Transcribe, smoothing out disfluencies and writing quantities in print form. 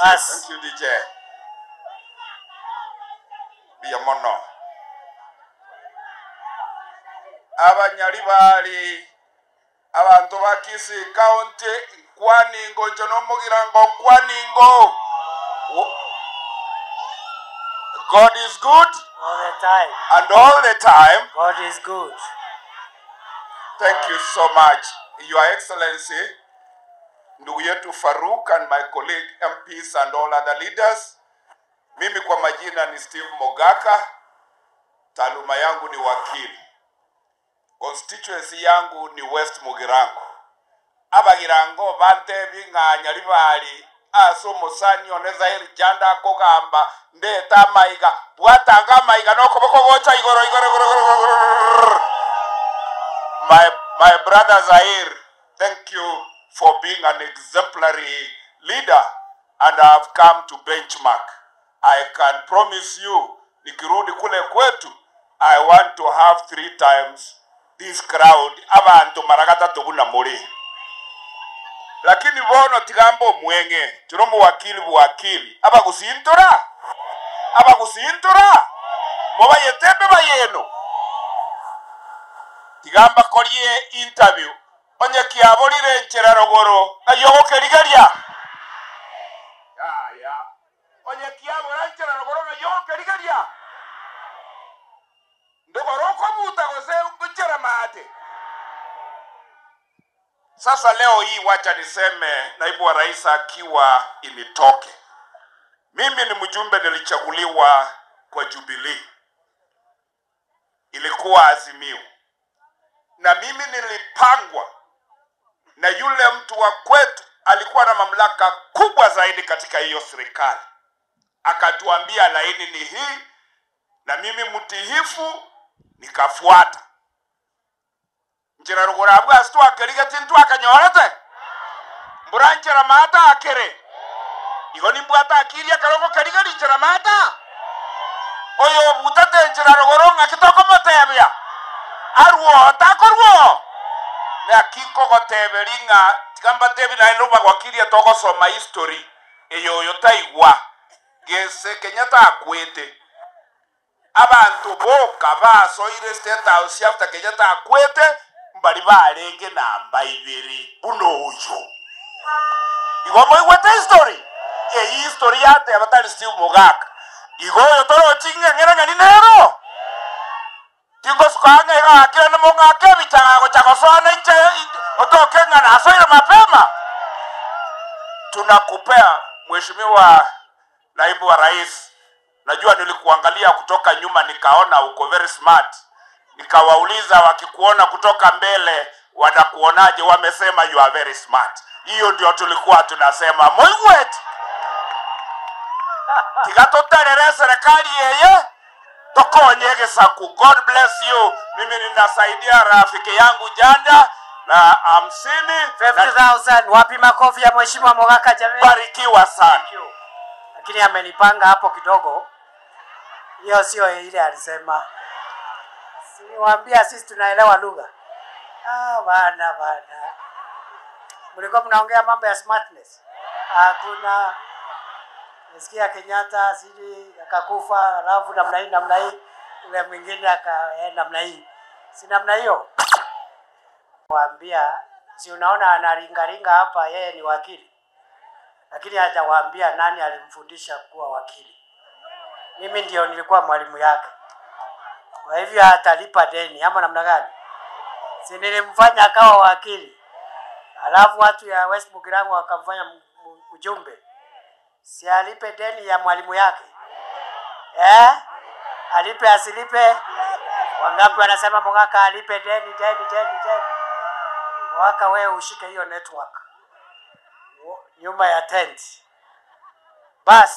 you, Bas. thank you DJ. Mbuya mono. Abanyaribari, abanto ba Kisii County, nkwaningo inche nomogirango nkwaningo. Wo- God is good All the time. and all the time. God is good. Thank you so much, Your Excellency, ndugu yetu Farouk and my colleague MPs and all other leaders. Mimi kwa majina ni Steve Mogaka, taaluma yangu ni wakili. Constituency yangu ni West Mugirango. Abagirango bantebi ng'a Nyaribari ase omosani one Zaire Janda akogamba ndete amaiga bwatanga amaiga nokoboko gocha igoro igoro igoro igoro igoro. My, my brother Zaire, thank you for being an exemplary leader and I have come to benchmark. I can promise you, nikirudi kule kwetu, I want to have three times this crowd, abantu mara gatatu buna muri. Lakini bono tigamba omweng'e, tiro omoakili bwakili, abagusintora, abagusintora, mobayetembe bayeno. Tigamba korie interview, onye kiaborire nchera rogoro, ng'ai ogokerigeria. Yaya, onye kiabora nchera rogoro ng'ai ogokerigeria. Ndogoro okobuta gose nchera maate. Sasa leo hii wacha niseme, naibu wa rais akiwa initoke. Mimi ni mjumbe nilichaguliwa kwa Jubilee, ilikuwa Azimio, na mimi nilipangwa na yule mtu wa kwetu alikuwa na mamlaka kubwa zaidi katika hiyo serikali, akatuambia laini ni hii, na mimi mtiifu nikafuata nchera ruguru abwo ase twakerigeti ntwakanyorete mbura nchera maata akere igo nimbwate akiri ekero ogokerigeri nchera maata oyo obutete nchera rogoro ng'aki tokomotebia aruo takoruo naki nkogoteberi ng'a tiga mbatebi naende obagwakirie togosoma history eye oyo taigwa gese Kenyatta akwete abanto boka basoire State House after Kenyatta akwete mbari barenge namba ibere buna oyo igo moigwete history eyi history yateba tari Steve Mogaka igo oyo torochi ng'ang'era ng'ani nero tingosuka ang'e iga gakire nimong'ake ebicha gocha gosoana inche otoke ng'a nasoire mapema. Tunakupea Mheshimiwa Naibu wa Rais, najua nilikuangalia kutoka nyuma nikaona uko very smart, nikawauliza wakikuona kutoka mbele wanakuonaje? Wamesema you are very smart. Hiyo ndio tulikuwa tunasema moigwet tiga toterere serikali yeye tokonye gesaku. God bless you. Mimi ninasaidia rafiki yangu Janda na 50 na 50,000. Wapi makofi ya Mheshimiwa Mogaka jameni? barikiwa sana. Thank you. Lakini amenipanga hapo kidogo. Hiyo sio ile alisema. Siniwaambia sisi tunaelewa lugha. Ah, bana bana. Mlikuwa mnaongea mambo ya smartness. Hakuna nasikia Kenyatta sijui akakufa alafu namna hii namna hii ule mwingine aka namna hii. Si namna hiyo. Waambia si unaona anaringaringa hapa, yeye ni wakili. Lakini hajawaambia nani alimfundisha kuwa wakili. Mimi ndio nilikuwa mwalimu yake. Kwa hivyo atalipa deni ama namna gani? Si nilimfanya akawa wakili. Alafu watu ya West Mugirango wakamfanya mjumbe. Si alipe deni ya mwalimu yake? Eh? Alipe asilipe? Wangapi wanasema Mogaka alipe deni deni deni deni? Mogaka wewe ushike hiyo network. Nyuma ya tent. Bas.